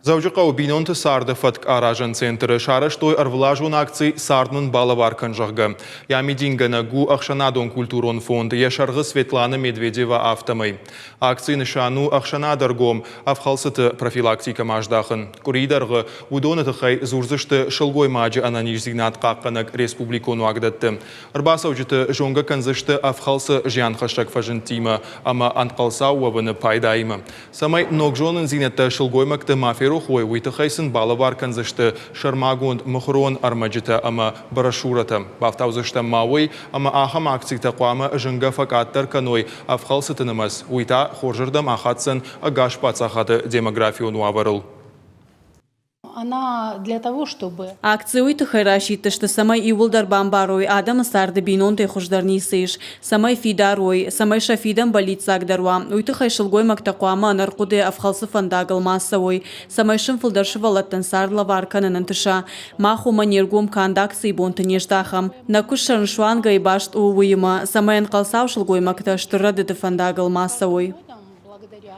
Дзӕуджыхъӕуы бинонты царды фӕтк аразӕн центры сарӕзтой ӕрвылазон акци «Цард мын балӕвар кӕн», зӕгъгӕ. Йӕ амидингӕнӕг у ӕхсӕнадон-культурон фонд, йӕ сӕргъы Светлана Медведева, афтӕмӕй. Акцийы нысан у ӕхсӕнады ӕргом ӕфхӕлцыты профилактикӕмӕ аздахын. Къуырийы дӕргъы уыдоны тыххӕй дзурдзысты сылгоймаджы ӕнӕниздзинад хъахъхъӕнӕг республикон уагдӕтты. Ӕрбацӕуджыты зонгӕ кӕндзысты ӕфхӕлцы зианхӕссӕг фӕзындтимӕ ӕмӕ ӕнхъӕлцау уӕвыны пайдаимӕ. Цӕмӕй ног зонындзинӕдтӕ сылгоймӕгты ма ферох уой, уый тыххӕй сын балӕвар кӕндзысты сӕрмагонд мыхуырон ӕрмӕджытӕ ӕмӕ брошюрӕтӕ. Бафтаудзыстӕм ма уый, ӕмӕ ахӕм акцитӕ хъуамӕ зынгӕ фӕкъаддӕр кӕной ӕфхӕлцыты нымӕц, уый та хорзырдӕм ахаддзӕн ӕгас паддзахады демографион уавӕрыл. Она для того, чтобы Акци уый тыххӕй расидтысты, цӕмӕй иууылдӕр бамбарой, адӕмы царды бинонтӕй хуыздӕр ницы ис, цӕмӕй фидар уой, цӕмӕй сӕ фидӕн бӕллиццагдӕр уа, уый тыххӕй сылгоймӕгтӕ хъуамӕ ӕнӕрхъуыдыйӕ ӕфхӕлцы фӕндагыл ма цӕуой, цӕмӕй сын фылдӕр сывӕллӕттӕн цард лӕвар кӕнын ӕнтыса. Мах уымӕ не ргом канд акцийы бонты не здахӕм. Нӕ куыст сӕрнысуангӕй баст у уыимӕ, цӕмӕй ӕнхъӕлцау сылгоймӕгтӕ стыр рӕдыды фӕндагыл ма цӕуой. Благодаря.